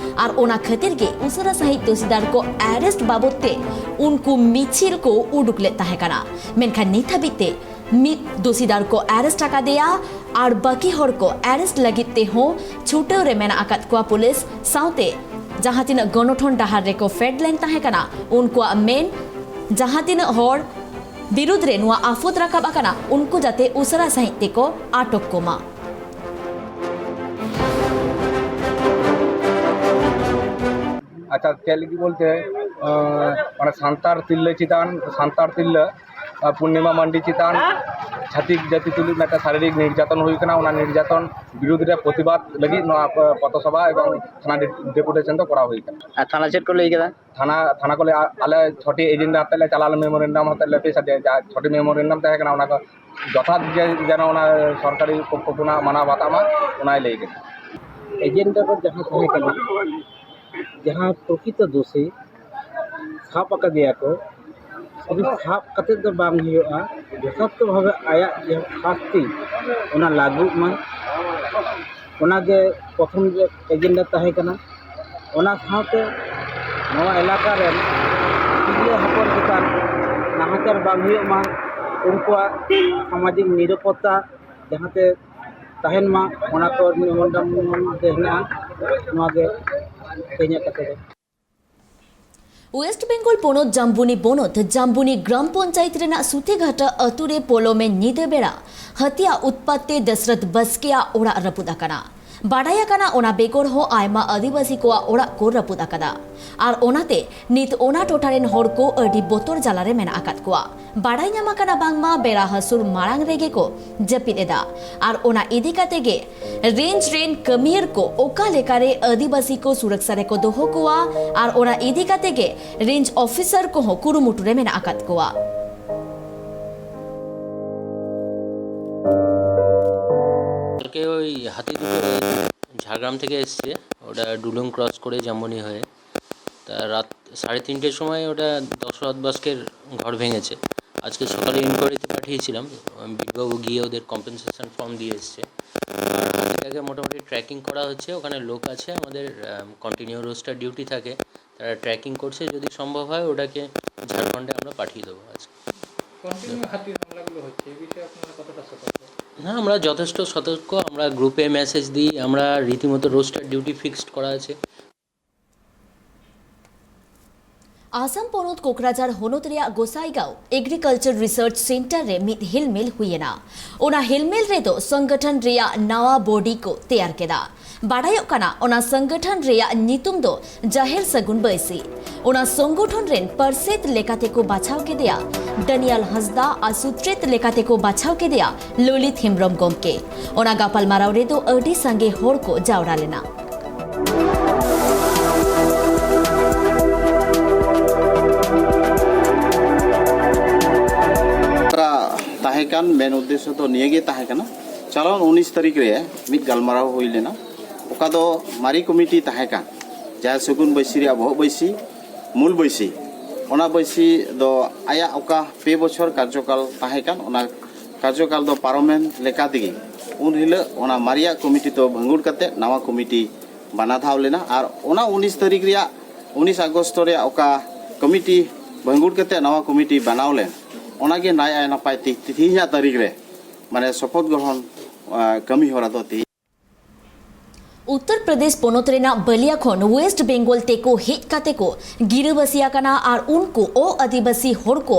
ᱟᱨ ᱚᱱᱟ ᱠᱷᱟᱹᱛᱤᱨ ᱜᱮ ᱩᱥᱟᱹᱨᱟ ᱥᱟᱹᱦᱤᱡ ᱫᱳᱥᱤᱫᱟᱨ ᱠᱚ ᱟᱨᱮᱥᱴ ᱵᱟᱵᱚᱫ ᱛᱮ ᱩᱱᱠᱩ ᱢᱤᱪᱷᱤᱞ ᱠᱚ ᱩᱰᱩᱠ ᱞᱮᱫ ᱛᱟᱦᱮᱸ ᱠᱟᱱᱟ᱾ ᱢᱮᱱᱠᱷᱟᱱ ᱱᱤᱛ ᱦᱟᱹᱵᱤᱡ ᱛᱮ ᱢᱤᱫ ᱫᱳᱥᱤᱫᱟᱨ ᱠᱚ ᱟᱨᱮᱥᱴ ᱟᱠᱟᱫᱮᱭᱟ ᱟᱨ ᱵᱟᱹᱠᱤ ᱦᱚᱲ ᱠᱚ ᱟᱨᱮᱥᱴ ᱞᱟᱹᱜᱤᱫ ᱛᱮᱦᱚᱸ ᱪᱷᱩᱴᱟᱹᱣ ᱨᱮ ᱢᱮᱱᱟᱜ ᱟᱠᱟᱫ ᱠᱚᱣᱟ ᱯᱩᱞᱤᱥ ᱥᱟᱶᱛᱮ ᱡᱟᱦᱟᱸ ᱛᱤᱱᱟᱹᱜ ᱜᱚᱱᱚᱴᱷᱚᱱ ᱰᱟᱦᱟᱨ ᱨᱮᱠᱚ ᱯᱷᱮᱰ ᱞᱮᱱ ᱛᱟᱦᱮᱸ ᱠᱟᱱᱟ ᱩᱱᱠᱩᱣᱟᱜ ᱢᱮᱱ ᱡᱟᱦᱟᱸ ᱛᱤᱱᱟᱹᱜ ᱦᱚᱲ ᱵᱤᱨᱩᱫᱽ ᱨᱮ ᱱᱚᱣᱟ ᱟᱯᱷᱚᱫ ᱨᱟᱠᱟᱵ ᱟᱠᱟᱱᱟ, ᱩᱱᱠᱩ ᱡᱟᱛᱮ ᱩᱥᱟᱹᱨᱟ ᱥᱟᱹᱦᱤᱡ ᱛᱮᱠᱚ ᱟᱴᱚᱠ ᱠᱚᱢᱟ᱾ ᱟᱪᱪᱷᱟ, ᱪᱮᱫ ᱞᱟᱹᱜᱤᱫ ᱵᱚᱞᱛᱮ, ᱟᱸ, ᱢᱟᱱᱮ ᱥᱟᱱᱛᱟᱲ ᱛᱤᱨᱞᱟᱹ ᱪᱮᱛᱟᱱ, ᱥᱟᱱᱛᱟᱲ ᱛᱤᱨᱞᱟᱹ, ᱟᱸ, ᱯᱩᱨᱱᱤᱢᱟ ᱢᱟᱱᱰᱤ ᱪᱮᱛᱟᱱ ᱪᱷᱟᱹᱛᱤᱠ ᱡᱟᱹᱛᱤ ᱛᱩᱞᱩᱡ ᱢᱤᱫᱴᱟᱝ ᱥᱟᱨᱤᱨᱤᱠ ᱱᱤᱨᱡᱟᱛᱚᱱ ᱦᱩᱭ ᱠᱟᱱᱟ᱾ ᱚᱱᱟ ᱱᱤᱨᱡᱟᱛᱚᱱ ᱵᱤᱨᱩᱫᱽ ᱨᱮ ᱯᱨᱚᱛᱤᱵᱟᱫ ᱞᱟᱹᱜᱤᱫ ᱱᱚᱣᱟ ᱯᱚ-, ᱯᱚᱛᱷᱚ ᱥᱚᱵᱷᱟ ᱮᱵᱚᱝ ᱛᱷᱟᱱᱟ ᱰᱮ-, ᱰᱮᱯᱩᱴᱮᱥᱚᱱ ᱫᱚ ᱠᱚᱨᱟᱣ ᱦᱩᱭ ᱠᱟᱱᱟ᱾ ᱟᱨ ᱛᱷᱟᱱᱟ ᱪᱮᱫ ᱠᱚ ᱞᱟᱹᱭ ᱠᱮᱫᱟ? ᱛᱷᱟᱱᱟ, ᱛᱷᱟᱱᱟ ᱠᱚ ᱞᱟᱹᱭᱟ, ᱟᱞᱮ ᱪᱷᱚᱴᱤ ᱮᱡᱮᱱᱰᱟ ᱟᱛᱮ ᱞᱮ ᱪᱟᱞᱟᱣ ᱞᱮᱱᱟ, ᱢᱮᱢᱳᱨᱮᱱᱰᱟᱢ ᱟᱛᱮ ᱞᱮ ᱯᱮᱥ ᱟᱫᱮᱭᱟ᱾ ᱡᱟ ᱪᱷᱚᱴᱤ ᱢᱮᱢᱳᱨᱮᱱᱰᱟᱢ ᱛᱟᱦᱮᱸ ᱠᱟᱱᱟ, ᱚᱱᱟ ᱠᱚ ᱡᱚᱛᱷᱟᱛ ᱜᱮ ᱡᱮᱱᱚ ᱚᱱᱟ ᱥᱚᱨᱠᱟᱨᱤ ᱯᱚᱠᱠᱷᱚ ᱠᱷᱚᱱᱟᱜ ᱢᱟᱱᱟᱣ ᱵᱟᱛᱟᱜ ᱢᱟ, ᱚᱱᱟᱭ ᱞᱟᱹᱭ ᱠᱮᱫᱟ᱾ ᱮᱡᱮᱱᱰᱟ ᱫᱚ ᱡᱟᱦᱟᱸ ᱛᱟᱦᱮᱸ ᱠᱟᱱᱟ, ᱡᱟᱦᱟᱸ ᱯᱨᱚᱠᱤᱛᱚ ᱫᱳᱥᱤ ᱥᱟᱵ ᱟᱠᱟᱫᱮᱭᱟ ᱠᱚ, ᱥᱩᱫᱷᱩ ᱥᱟᱵ ᱠᱟᱛᱮ ᱫᱚ ᱵᱟᱝ ᱦᱩᱭᱩᱜᱼᱟ, ᱡᱚᱛᱷᱟᱛ ᱵᱷᱟᱵᱮ ᱟᱭᱟᱜ ᱡᱟᱦᱟᱸ ᱥᱟᱥᱛᱤ, ᱚᱱᱟ ᱞᱟᱹᱜᱩᱜ ᱢᱟ, ᱚᱱᱟᱜᱮ ᱯᱨᱚᱛᱷᱚᱢ ᱨᱮ ᱮᱡᱮᱱᱰᱟ ᱛᱟᱦᱮᱸ ᱠᱟᱱᱟ᱾ ᱚᱱᱟ ᱥᱟᱶᱛᱮ ᱱᱚᱣᱟ ᱮᱞᱟᱠᱟ ᱨᱮᱱ ᱛᱤᱨᱞᱟᱹ ᱦᱚᱯᱚᱱ ᱪᱮᱛᱟᱱ ᱱᱟᱦᱟᱪᱟᱨ ᱵᱟᱝ ᱦᱩᱭᱩᱜ ᱢᱟ, ᱩᱱᱠᱩᱣᱟᱜ ᱥᱟᱢᱟᱡᱤᱠ ᱱᱤᱨᱟᱯᱚᱛᱛᱟ ᱡᱟᱦᱟᱸᱛᱮ ᱛᱟᱦᱮᱱ ᱢᱟ, ᱚᱱᱟ ᱠᱚ ᱢᱮᱢᱳᱨᱮᱱᱰᱟᱢ ᱨᱮ ᱦᱮᱱᱟᱜᱼᱟ᱾ ᱱᱚᱣᱟ ᱜᱮ ᱛᱮᱦᱮᱧᱟᱜ ᱠᱟᱛᱷᱟ ᱫᱚ᱾ ᱳᱭᱮᱥᱴ ᱵᱮᱝᱜᱚᱞ ᱯᱚᱱᱚᱛ ᱡᱟᱢᱵᱩᱱᱤ ᱵᱚᱱᱚᱛ ᱡᱟᱢᱵᱩᱱᱤ ᱜᱨᱟᱢ ᱯᱚᱧᱪᱟᱭᱮᱛ ᱨᱮᱱᱟᱜ ᱥᱩᱛᱮᱜᱷᱟᱴᱟ ᱟᱹᱛᱩ ᱨᱮ ᱯᱚᱞᱚᱢᱮ ᱧᱤᱫᱟᱹ ᱵᱮᱲᱟ ᱦᱟᱹᱛᱤᱭᱟᱜ ᱩᱛᱯᱟᱛ ᱛᱮ ᱫᱟᱥᱨᱚᱛᱷ ᱵᱟᱥᱠᱮᱭᱟᱜ ᱚᱲᱟᱜ ᱨᱟᱹᱯᱩᱫ ᱟᱠᱟᱱᱟ᱾ ᱵᱟᱰᱟᱭ ᱟᱠᱟᱱᱟ, ᱚᱱᱟ ᱵᱮᱜᱚᱨ ᱦᱚᱸ ᱟᱭᱢᱟ ᱟᱹᱫᱤᱵᱟᱹᱥᱤ ᱠᱚᱣᱟᱜ ᱚᱲᱟᱜ ᱠᱚ ᱨᱟᱹᱯᱩᱫ ᱟᱠᱟᱫᱟ᱾ ᱟᱨ ᱚᱱᱟᱛᱮ ᱱᱤᱛ ᱚᱱᱟ ᱴᱚᱴᱷᱟ ᱨᱮᱱ ᱦᱚᱲ ᱠᱚ ᱟᱹᱰᱤ ᱵᱚᱛᱚᱨ ᱡᱟᱞᱟ ᱨᱮ ᱢᱮᱱᱟᱜ ᱟᱠᱟᱫ ᱠᱚᱣᱟ᱾ ᱵᱟᱰᱟᱭ ᱧᱟᱢ ᱟᱠᱟᱱᱟ ᱵᱟᱝᱢᱟ ᱵᱮᱲᱟ ᱦᱟᱹᱥᱩᱨ ᱢᱟᱲᱟᱝ ᱨᱮᱜᱮ ᱠᱚ ᱡᱟᱹᱯᱤᱫ ᱮᱫᱟ᱾ ᱟᱨ ᱚᱱᱟ ᱤᱫᱤ ᱠᱟᱛᱮ ᱜᱮ ᱨᱮᱧᱡᱽ ᱨᱮᱱ ᱠᱟᱹᱢᱤᱭᱟᱹᱨ ᱠᱚ ᱚᱠᱟ ᱞᱮᱠᱟᱨᱮ ᱟᱹᱫᱤᱵᱟᱹᱥᱤ ᱠᱚ ᱥᱩᱨᱚᱠᱥᱟ ᱨᱮᱠᱚ ᱫᱚᱦᱚ ᱠᱚᱣᱟ, ᱟᱨ ᱚᱱᱟ ᱤᱫᱤ ᱠᱟᱛᱮ ᱜᱮ ᱨᱮᱧᱡᱽ ᱚᱯᱷᱤᱥᱟᱨ ᱠᱚᱦᱚᱸ ᱠᱩᱨᱩᱢᱩᱴᱩ ᱨᱮ ᱢᱮᱱᱟᱜ ᱟᱠᱟᱫ ᱠᱚᱣᱟ᱾ কালকে ওই হাতি দুটো ওই ঝাড়গ্রাম থেকে এসছে, ওটা ডুলুং ক্রস করে জামবনি হয়ে। তা রাত সাড়ে তিনটের সময় ওটা দশরথ বাস্কের ঘর ভেঙেছে। আজকে সকালে ইনকোয়ারিতে পাঠিয়েছিলাম, বিটবাবু গিয়ে ওদের কম্পেনসেশন ফর্ম দিয়ে এসছে। আর হাতিটাকে মোটামুটি ট্র্যাকিং করা হচ্ছে, ওখানে লোক আছে আমাদের, কন্টিনিউ রোস্টার ডিউটি থাকে, তারা ট্র্যাকিং করছে। যদি সম্ভব হয় ওটাকে ঝাড়খণ্ডে আমরা পাঠিয়ে দেবো আজকে। কন্টিনিউ হাতির হামলাগুলো হচ্ছে, এই বিষয়ে আপনারা কতটা সতর্ক? না, আমরা যথেষ্ট সতর্ক। আমরা গ্রুপে মেসেজ দিই, আমরা রীতিমতো রোস্টার ডিউটি ফিক্সড করা আছে। ᱟᱥᱟᱢ ᱯᱚᱱᱚᱛ ᱠᱳᱠᱨᱟᱡᱷᱟᱨ ᱦᱚᱱᱚᱛ ᱨᱮᱭᱟᱜ ᱜᱳᱥᱟᱭᱜᱟᱸᱣ ᱮᱜᱽᱨᱤᱠᱟᱞᱪᱟᱨ ᱨᱤᱥᱟᱨᱪ ᱥᱮᱱᱴᱟᱨ ᱨᱮ ᱢᱤᱫ ᱦᱤᱞᱢᱮᱞ ᱦᱩᱭᱮᱱᱟ᱾ ᱚᱱᱟ ᱦᱤᱞᱢᱮᱞ ᱨᱮᱫᱚ ᱥᱚᱝᱜᱚᱴᱷᱚᱱ ᱨᱮᱭᱟᱜ ᱱᱟᱣᱟ ᱵᱚᱰᱤ ᱠᱚ ᱛᱮᱭᱟᱨ ᱠᱮᱫᱟ᱾ ᱵᱟᱰᱟᱭᱚᱜ ᱠᱟᱱᱟ, ᱚᱱᱟ ᱥᱚᱝᱜᱚᱴᱷᱚᱱ ᱨᱮᱭᱟᱜ ᱧᱩᱛᱩᱢ ᱫᱚ ᱡᱟᱦᱮᱨ ᱥᱟᱹᱜᱩᱱ ᱵᱟᱹᱭᱥᱤ᱾ ᱚᱱᱟ ᱥᱚᱝᱜᱚᱴᱷᱚᱱ ᱨᱮᱱ ᱯᱟᱨᱥᱮᱛ ᱞᱮᱠᱟᱛᱮ ᱠᱚ ᱵᱟᱪᱷᱟᱣ ᱠᱮᱫᱮᱭᱟ ᱰᱟᱱᱤᱭᱟᱞ ᱦᱟᱸᱥᱫᱟ ᱟᱨ ᱥᱩᱛᱨᱮᱛ ᱞᱮᱠᱟᱛᱮ ᱠᱚ ᱵᱟᱪᱷᱟᱣ ᱠᱮᱫᱮᱭᱟ ᱞᱚᱞᱤᱛ ᱦᱮᱢᱵᱽᱨᱚᱢ ᱜᱚᱢᱠᱮ᱾ ᱚᱱᱟ ᱜᱟᱯᱟᱞᱢᱟᱨᱟᱣ ᱨᱮᱫᱚ ᱟᱹᱰᱤ ᱥᱟᱸᱜᱮ ᱦᱚᱲ ᱠᱚ ᱡᱟᱣᱨᱟ ᱞᱮᱱᱟ᱾ ᱛᱟᱦᱮᱸ ᱠᱟᱱ ᱢᱮᱱ ᱩᱫᱽᱫᱮᱥᱥᱚ ᱫᱚ ᱱᱤᱭᱟᱹ ᱜᱮ ᱛᱟᱦᱮᱸ ᱠᱟᱱᱟ᱾ ᱪᱟᱞᱟᱣ ᱩᱱᱤᱥ ᱛᱟᱹᱨᱤᱠᱷ ᱨᱮ ᱢᱤᱫ ᱜᱟᱞᱢᱟᱨᱟᱣ ᱦᱩᱭ ᱞᱮᱱᱟ, ᱚᱠᱟ ᱫᱚ ᱢᱟᱨᱮ ᱠᱚᱢᱤᱴᱤ ᱛᱟᱦᱮᱸ ᱠᱟᱱ, ᱡᱟᱦᱮᱨ ᱥᱟᱹᱜᱩᱱ ᱵᱟᱹᱭᱥᱤ ᱨᱮᱭᱟᱜ ᱵᱚᱦᱚᱜ ᱵᱟᱹᱭᱥᱤ, ᱢᱩᱞ ᱵᱟᱹᱭᱥᱤ, ᱚᱱᱟ ᱵᱟᱹᱭᱥᱤ ᱫᱚ ᱟᱭᱟᱜ ᱚᱠᱟ ᱯᱮ ᱵᱚᱪᱷᱚᱨ ᱠᱟᱨᱡᱚᱠᱟᱞ ᱛᱟᱦᱮᱸ ᱠᱟᱱ, ᱚᱱᱟ ᱠᱟᱨᱡᱚᱠᱟᱞ ᱫᱚ ᱯᱟᱨᱚᱢᱮᱱ ᱞᱮᱠᱟ ᱛᱮᱜᱮ ᱩᱱ ᱦᱤᱞᱳᱜ ᱚᱱᱟ ᱢᱟᱨᱮᱭᱟᱜ ᱠᱚᱢᱤᱴᱤ ᱫᱚ ᱵᱷᱟᱹᱝᱜᱩᱲ ᱠᱟᱛᱮ ᱱᱟᱣᱟ ᱠᱚᱢᱤᱴᱤ ᱵᱟᱱᱟ ᱫᱷᱟᱣ ᱞᱮᱱᱟ᱾ ᱟᱨ ᱚᱱᱟ ᱩᱱᱤᱥ ᱛᱟᱹᱨᱤᱠᱷ ᱨᱮᱭᱟᱜ, ᱩᱱᱤᱥ ᱟᱜᱚᱥᱴ ᱨᱮᱭᱟᱜ ᱚᱠᱟ ᱠᱚᱢᱤᱴᱤ ᱵᱷᱟᱹᱝᱜᱩᱲ ᱠᱟᱛᱮ ᱱᱟᱣᱟ ᱠᱚᱢᱤᱴᱤ ᱵᱮᱱᱟᱣ ᱞᱮᱱ, ᱚᱱᱟᱜᱮ ᱱᱟᱭ ᱟᱭ ᱱᱟᱯᱟᱭ ᱛᱮ ᱛᱮᱦᱮᱧᱟᱜ ᱛᱟᱹᱨᱤᱠᱷ ᱨᱮ ᱢᱟᱱᱮ ᱥᱚᱯᱚᱛ ᱜᱨᱚᱦᱚᱱ, ᱟᱸ, ᱠᱟᱹᱢᱤ ᱦᱚᱨᱟ ᱫᱚ ᱛᱮᱦᱮᱧ᱾ ᱩᱛᱛᱚᱨ ᱯᱨᱚᱫᱮᱥ ᱯᱚᱱᱚᱛ ᱨᱮᱱᱟᱜ ᱵᱟᱞᱤᱭᱟ ᱠᱷᱚᱱ ᱣᱮᱥᱴ ᱵᱮᱝᱜᱚᱞ ᱛᱮᱠᱚ ᱦᱮᱡ ᱠᱟᱛᱮ ᱠᱚ ᱜᱤᱨᱟᱹᱵᱟᱹᱥᱤ ᱟᱠᱟᱱᱟ ᱟᱨ ᱩᱱᱠᱩ ᱚ ᱟᱹᱫᱤᱵᱟᱹᱥᱤ ᱦᱚᱲ ᱠᱚ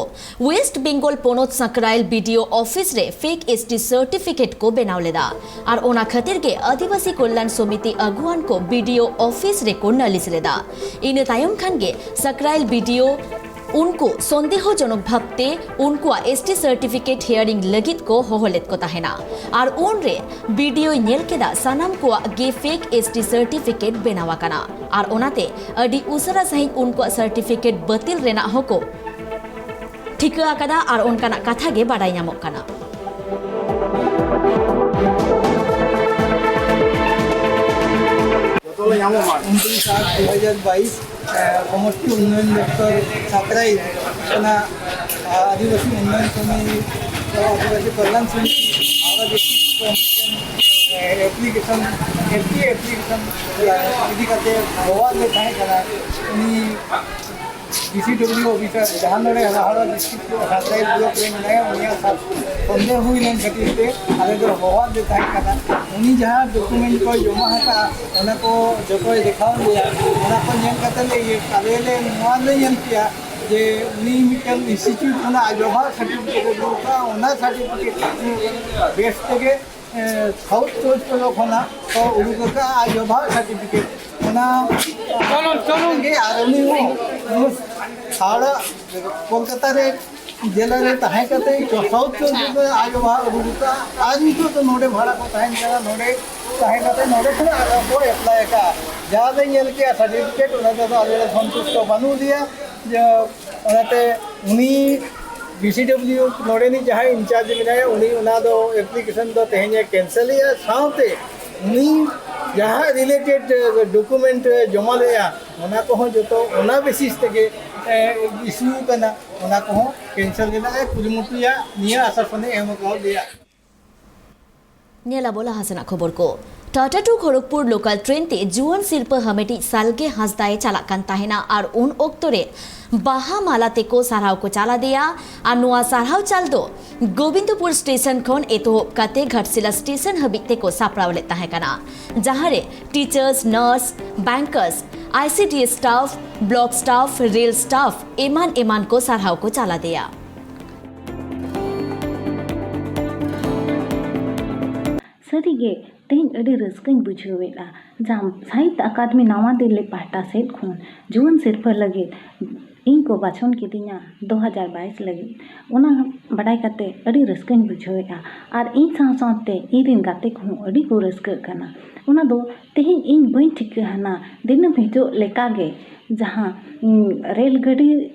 ᱣᱮᱥᱴ ᱵᱮᱝᱜᱚᱞ ᱯᱚᱱᱚᱛ ᱥᱟᱸᱠᱨᱟᱭᱮᱞ ᱵᱤᱰᱤᱳ ᱚᱯᱷᱤᱥ ᱨᱮ ᱯᱷᱮᱠ ᱮᱥᱴᱤ ᱥᱟᱨᱴᱤᱯᱷᱤᱠᱮᱴ ᱠᱚ ᱵᱮᱱᱟᱣ ᱞᱮᱫᱟ ᱟᱨ ᱚᱱᱟ ᱠᱷᱟᱹᱛᱤᱨ ᱜᱮ ᱟᱹᱫᱤᱵᱟᱹᱥᱤ ᱠᱚᱞᱭᱟᱱ ᱥᱚᱢᱤᱛᱤ ᱟᱹᱜᱩᱣᱟᱱ ᱠᱚ ᱵᱤᱰᱤᱳ ᱚᱯᱷᱤᱥ ᱨᱮᱠᱚ ᱱᱟᱹᱞᱤᱥ ᱞᱮᱫᱟ᱾ ᱤᱱᱟᱹ ᱛᱟᱭᱚᱢ ᱠᱷᱟᱱ ᱜᱮ ᱥᱟᱸᱠᱨᱟᱭᱮᱞ ᱵᱤᱰᱤᱳ ᱩᱱᱠᱩ ᱥᱚᱱᱫᱮᱦᱚᱡᱚᱱᱚᱠ ᱵᱷᱟᱵᱛᱮ ᱩᱱᱠᱩᱣᱟᱜ ᱮᱥᱴᱤ ᱥᱟᱨᱴᱤᱯᱷᱤᱠᱮᱴ ᱦᱤᱭᱟᱨᱤᱝ ᱞᱟᱹᱜᱤᱫ ᱠᱚ ᱦᱚᱦᱚ ᱞᱮᱫ ᱠᱚ ᱛᱟᱦᱮᱱᱟ ᱟᱨ ᱩᱱᱨᱮ ᱵᱤᱰᱤᱳᱭ ᱧᱮᱞ ᱠᱮᱫᱟ ᱥᱟᱱᱟᱢ ᱠᱚᱣᱟᱜ ᱜᱮ ᱯᱷᱮᱠ ᱮᱥᱴᱤ ᱥᱟᱨᱴᱤᱯᱷᱤᱠᱮᱴ ᱵᱮᱱᱟᱣ ᱟᱠᱟᱱᱟ ᱟᱨ ᱚᱱᱟᱛᱮ ᱟᱹᱰᱤ ᱩᱥᱟᱹᱨᱟ ᱥᱟᱺᱦᱤᱡ ᱩᱱᱠᱩᱣᱟᱜ ᱥᱟᱨᱴᱤᱯᱷᱤᱠᱮᱴ ᱵᱟᱹᱛᱤᱞ ᱨᱮᱱᱟᱜ ᱦᱚᱸᱠᱚ ᱴᱷᱤᱠᱟᱹ ᱟᱠᱟᱫᱟ ᱟᱨ ᱚᱱᱠᱟᱱᱟᱜ ᱠᱟᱛᱷᱟ ᱜᱮ ᱵᱟᱰᱟᱭ ᱧᱟᱢᱚᱜ ᱠᱟᱱᱟ᱾ ᱩᱱᱛᱨᱤᱥ ᱟᱴ ᱫᱩ ᱦᱟᱡᱟᱨ ᱵᱟᱭᱤᱥ ᱥᱚᱢᱚᱥᱴᱤ ᱩᱱᱱᱚᱭᱚᱱ ᱫᱚᱯᱛᱚᱨ ᱥᱟᱸᱠᱨᱟᱭᱤᱞ ᱚᱱᱟ ᱟᱹᱫᱤᱵᱟᱹᱥᱤ ᱩᱱᱱᱚᱭᱚᱱ ᱥᱚᱢᱤᱛᱤ, ᱟᱹᱫᱤᱵᱟᱹᱥᱤ ᱠᱚᱞᱭᱟᱱ ᱥᱚᱢᱤᱛᱤ ᱦᱟᱣᱲᱟ ᱰᱤᱥᱴᱨᱤᱠᱴ ᱠᱷᱚᱱ ᱢᱤᱫᱴᱮᱱ ᱮᱯᱞᱤᱠᱮᱥᱚᱱ, ᱮᱯᱤ ᱮᱯᱞᱤᱠᱮᱥᱚᱱ ᱤᱫᱤ ᱠᱟᱛᱮ ᱦᱚᱦᱚᱣᱟᱫ ᱞᱮ ᱛᱟᱦᱮᱸ ᱠᱟᱱᱟ᱾ ᱩᱱᱤ ᱰᱤᱥᱤᱰᱚᱵᱞᱤᱭᱩ ᱚᱯᱷᱤᱥᱟᱨ ᱡᱟᱦᱟᱸ ᱱᱚᱰᱮ ᱦᱟᱣᱲᱟ ᱰᱤᱥᱴᱨᱤᱠᱴ ᱥᱟᱸᱠᱨᱟᱭᱤᱞ ᱵᱞᱚᱠ ᱨᱮ ᱢᱮᱱᱟᱭᱟ, ᱩᱱᱤᱭᱟᱜ ᱥᱟᱛ ᱥᱚᱱᱫᱮᱦ ᱦᱩᱭ ᱞᱮᱱ ᱠᱷᱟᱹᱛᱤᱨ ᱛᱮ ᱟᱞᱮ ᱫᱚ ᱦᱚᱦᱚᱣᱟᱫ ᱞᱮ ᱛᱟᱦᱮᱸ ᱠᱟᱱᱟ᱾ ᱩᱱᱤ ᱡᱟᱦᱟᱸ ᱰᱚᱠᱩᱢᱮᱱᱴ ᱠᱚᱭ ᱡᱚᱢᱟ ᱟᱠᱟᱫᱼᱟ, ᱚᱱᱟ ᱠᱚ ᱡᱚᱛᱚᱭ ᱫᱮᱠᱷᱟᱣ ᱞᱮᱭᱟ᱾ ᱚᱱᱟ ᱠᱚ ᱧᱮᱞ ᱠᱟᱛᱮ ᱞᱮ ᱤᱭᱟᱹ, ᱟᱞᱮ ᱞᱮ ᱱᱚᱣᱟ ᱞᱮ ᱧᱮᱞ ᱠᱮᱜᱼᱟ ᱡᱮ ᱩᱱᱤ ᱢᱤᱫᱴᱟᱝ ᱤᱱᱥᱴᱤᱴᱤᱭᱩᱴ ᱠᱷᱚᱱᱟᱜ ᱟᱡ ᱵᱟᱵᱟ ᱥᱟᱨᱴᱤᱯᱷᱤᱠᱮᱴ ᱮ ᱫᱩᱲᱩᱵ ᱠᱟᱜᱼᱟ, ᱚᱱᱟ ᱥᱟᱨᱴᱤᱯᱷᱤᱠᱮᱴ ᱵᱮᱥ ᱛᱮᱜᱮ ᱥᱟᱣᱩᱛᱷ ᱪᱳᱭᱤᱥ ᱯᱚᱞᱚ ᱠᱷᱚᱱᱟᱜ ᱠᱚ ᱩᱰᱩᱠ ᱟᱠᱟᱫᱼᱟ ᱟᱡ ᱵᱟᱵᱟᱣᱟᱜ ᱥᱟᱨᱴᱤᱯᱷᱤᱠᱮᱴ᱾ ᱚᱱᱟ ᱜᱮ ᱟᱨ ᱩᱱᱤ ᱦᱚᱸ ᱦᱟᱣᱲᱟ ᱠᱳᱞᱠᱟᱛᱟ ᱨᱮ ᱡᱮᱞᱟ ᱨᱮ ᱛᱟᱦᱮᱸ ᱠᱟᱛᱮ ᱥᱟᱣᱩᱛᱷ ᱪᱳᱭᱤᱥ ᱨᱮ ᱟᱡ ᱵᱟᱵᱟᱣᱟᱜ ᱩᱰᱩᱠ ᱟᱠᱟᱫᱼᱟ ᱟᱨ ᱱᱤᱛᱚᱜ ᱫᱚ ᱱᱚᱰᱮ ᱵᱷᱟᱲᱟ ᱠᱚ ᱛᱟᱦᱮᱱ ᱠᱟᱱᱟ᱾ ᱱᱚᱰᱮ ᱛᱟᱦᱮᱸ ᱠᱟᱛᱮ ᱱᱚᱰᱮ ᱠᱷᱚᱱᱟᱜ ᱟᱨᱚ ᱠᱚ ᱮᱯᱞᱟᱭ ᱟᱠᱟᱫᱼᱟ᱾ ᱡᱟᱦᱟᱸ ᱞᱮ ᱧᱮᱞ ᱠᱮᱜᱼᱟ ᱥᱟᱨᱴᱤᱯᱷᱤᱠᱮᱴ, ᱚᱱᱟ ᱛᱮᱫᱚ ᱟᱞᱮ ᱞᱮ ᱥᱚᱱᱛᱩᱥᱴᱚ ᱵᱟᱹᱱᱩᱜ ᱞᱮᱭᱟ᱾ ᱡᱮ ᱚᱱᱟᱛᱮ ᱩᱱᱤ ᱵᱤ ᱥᱤ ᱰᱟᱵᱽᱞᱤᱭᱩ ᱱᱚᱰᱮᱱᱤᱡ ᱡᱟᱦᱟᱸᱭ ᱤᱱᱪᱟᱨᱡᱽ ᱢᱮᱱᱟᱭᱟ, ᱩᱱᱤ ᱚᱱᱟ ᱫᱚ ᱮᱯᱞᱤᱠᱮᱥᱚᱱ ᱫᱚ ᱛᱮᱦᱮᱧᱮ ᱠᱮᱱᱥᱮᱞᱮᱜᱼᱟ᱾ ᱥᱟᱶᱛᱮ ᱩᱱᱤ ᱡᱟᱦᱟᱸ ᱨᱤᱞᱮᱴᱮᱰ ᱰᱚᱠᱩᱢᱮᱱᱴ ᱡᱚᱢᱟ ᱞᱮᱜᱼᱟ, ᱚᱱᱟ ᱠᱚᱦᱚᱸ ᱡᱚᱛᱚ ᱚᱱᱟ ᱵᱮᱥᱤᱥ ᱛᱮᱜᱮ ᱤᱥᱩ ᱠᱟᱱᱟ, ᱚᱱᱟ ᱠᱚᱦᱚᱸ ᱠᱮᱱᱥᱮᱞ ᱨᱮᱱᱟᱜ ᱮ ᱠᱩᱨᱩᱢᱩᱴᱩᱭᱟ, ᱱᱤᱭᱟᱹ ᱟᱥᱟᱥᱚᱱᱮ ᱮᱢ ᱟᱠᱟᱣᱟᱫ ᱞᱮᱭᱟ᱾ ᱧᱮᱞ ᱟᱵᱚ ᱞᱟᱦᱟ ᱥᱮᱱᱟᱜ ᱠᱷᱚᱵᱚᱨ ᱠᱚ᱾ Tata two Kharagpur local train ᱛᱮ ᱡᱩᱣᱟᱹᱱ ᱥᱤᱨᱯᱟᱹ ᱦᱟᱢᱮᱴᱤᱡ ᱥᱟᱞᱜᱮ ᱦᱟᱸᱥᱫᱟᱭ ᱪᱟᱞᱟᱜ ᱠᱟᱱ ᱛᱟᱦᱮᱱᱟ ᱟᱨ ᱩᱱ ᱚᱠᱛᱚ ᱨᱮ ᱵᱟᱦᱟ ᱢᱟᱞᱟ ᱛᱮᱠᱚ ᱥᱟᱨᱦᱟᱣ ᱠᱚ ᱪᱟᱞ ᱟᱫᱮᱭᱟ᱾ ᱟᱨ ᱱᱚᱣᱟ ᱥᱟᱨᱦᱟᱣ ᱪᱟᱞ ᱫᱚ ᱜᱳᱵᱤᱱᱫᱚᱯᱩᱨ ᱥᱴᱮᱥᱚᱱ ᱠᱷᱚᱱ ᱮᱛᱚᱦᱚᱵ ᱠᱟᱛᱮ ᱜᱷᱟᱴᱥᱤᱞᱟ ᱥᱴᱮᱥᱚᱱ ᱦᱟᱹᱵᱤᱡ ᱛᱮᱠᱚ ᱥᱟᱯᱲᱟᱣ ᱞᱮᱫ ᱛᱟᱦᱮᱸ ᱠᱟᱱᱟ, ᱡᱟᱦᱟᱸ ᱨᱮ teachers, nurse, bankers, ICD staff, block staff, rail staff ᱮᱢᱟᱱ ᱮᱢᱟᱱ ᱠᱚ ᱥᱟᱨᱦᱟᱣ ᱠᱚ ᱪᱟᱞ ᱟᱫᱮᱭᱟ᱾ ᱥᱟᱹᱨᱤᱜᱮ ᱛᱮᱦᱮᱧ ᱟᱹᱰᱤ ᱨᱟᱹᱥᱠᱟᱹᱧ ᱵᱩᱡᱷᱟᱹᱣᱮᱫᱼᱟ᱾ ᱡᱟᱦᱟᱸ ᱥᱟᱦᱤᱛ ᱟᱠᱟᱫᱮᱢᱤ ᱱᱟᱣᱟ ᱫᱤᱞᱞᱤ ᱯᱟᱦᱴᱟ ᱥᱮᱫ ᱠᱷᱚᱱ ᱡᱩᱣᱟᱹᱱ ᱥᱤᱨᱯᱷᱟᱹ ᱞᱟᱹᱜᱤᱫ ᱤᱧ ᱠᱚ ᱵᱟᱪᱷᱚᱱ ᱠᱤᱫᱤᱧᱟ ᱫᱩ ᱦᱟᱡᱟᱨ ᱵᱟᱭᱤᱥ ᱞᱟᱹᱜᱤᱫ, ᱚᱱᱟ ᱵᱟᱰᱟᱭ ᱠᱟᱛᱮ ᱟᱹᱰᱤ ᱨᱟᱹᱥᱠᱟᱹᱧ ᱵᱩᱡᱷᱟᱹᱣᱮᱫᱼᱟ᱾ ᱟᱨ ᱤᱧ ᱥᱟᱶ ᱥᱟᱶᱛᱮ ᱤᱧ ᱨᱮᱱ ᱜᱟᱛᱮ ᱠᱚᱦᱚᱸ ᱟᱹᱰᱤ ᱠᱚ ᱨᱟᱹᱥᱠᱟᱹᱜ ᱠᱟᱱᱟ᱾ ᱚᱱᱟ ᱫᱚ ᱛᱮᱦᱮᱧ ᱤᱧ ᱵᱟᱹᱧ ᱴᱷᱤᱠᱟᱹ ᱦᱟᱱᱟ ᱫᱤᱱᱟᱹᱢ ᱦᱤᱡᱩᱜ ᱞᱮᱠᱟᱜᱮ ᱡᱟᱦᱟᱸ, ᱩᱸ, ᱨᱮᱞ ᱜᱟᱹᱰᱤ